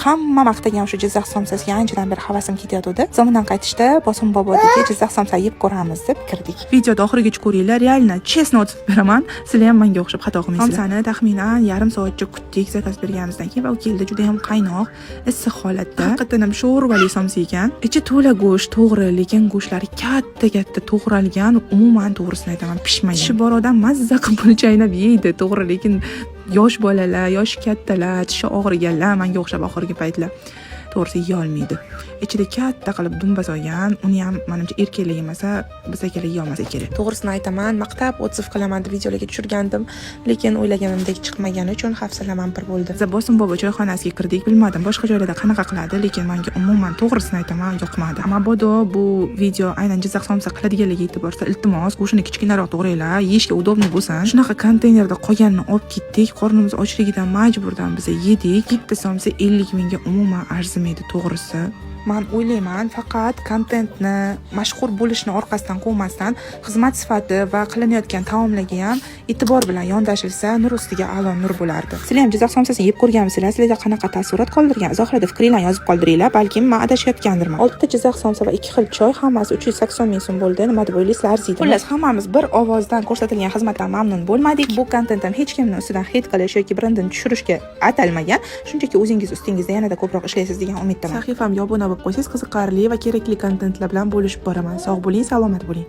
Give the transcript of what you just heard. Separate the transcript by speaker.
Speaker 1: Hamma maqtagan o'sha Jizzax somsasiga anchadan beri havasim ketayotgandi. Zomindan qaytishda Bosim bobodagi Jizzax somsa yeb ko'ramiz deb kirdik. Videoni oxirigacha ko'ringlar, реально честно отзыв beraman. Sizlar ham menga o'xshab xato qilmaysizlar. Somsani taxminan yarim soatcha kutdik заказ berganimizdan keyin va u keldi juda ham qaynoq, issiq holatda. Haqiqatan ham sho'rvali somsa ekan. Ichi to'la go'sht, to'g'ri, lekin go'shtlari katta-katta to'g'ralgan, umuman, to'g'risini aytaman, pishmagan. Tishi bor odam mazza qilib buni chaynab yeydi, to'g'ri, lekin yosh bolalar, yoshi kattalar, tishi og'riganlar menga o'xshab oxirgi paytlar, to'g'risi, yeyolmaydi. Ichida katta qilib dumba solgan, uni ham, manimcha, erkaklar yemasa, biz akalar yeyolmasa kerak.
Speaker 2: To'g'risini aytaman, maqtab отзыв qilaman deb videolarga tushirgandim, lekin o'ylaganimdek chiqmagani uchun hafsalam ham pir bo'ldi.
Speaker 1: Biz Bosim bobo choyxonasiga kirdik. Bilmadim, boshqa joylarda qanaqa qiladi, lekin menga umuman, to'g'risini aytaman, yoqmadi. Mabodo bu video aynan Jizzax somsa qiladiganlarga yetib borsa, iltimos, go'shtini kichkinaroq to'g'ranglar, yeyishga удобный bo'lsin. Shunaqa konteynerda qolganini olib ketdik. Qornimiz ochligidan majburdan biza yedik. Bitta somsa 50 mingga umuman arzimaydi, to'g'risi. Man o'ylayman, faqat kontentni, mashhur bo'lishni orqasidan quvmasdan, xizmat sifati va qilinayotgan taomlarga ham e'tibor bilan yondashilsa, nur ustiga a'lo nur bo'lardi. Sizlar ham Jizzax somsasini yeb ko'rganmisizlar? Sizlarda qanaqa taassurot qoldirgan? Izohlarda fikringlarni yozib qoldiringlar, balkim man adashayotgandirman. Oltita Jizzax somsa va ikki xil choy, hammasi 380 ming so'm bo'ldi. Nima deb o'ylaysizlar, arziydi? Xullas, hammamiz bir ovozdan ko'rsatilgan xizmatdan mamnun bo'lmadik. Bu kontent ham hech kimni ustidan hate qilish yoki brendini tushirishga atalmagan, shunchaki o'zingiz ustingizda yanada ko'proq ishlaysiz degan umiddaman.
Speaker 2: Sahifamga obuna bo'lib qo'ysangiz, qiziqarli va kerakli kontentlar bilan bo'lishib boraman. Sog' bo'ling, salomat bo'ling.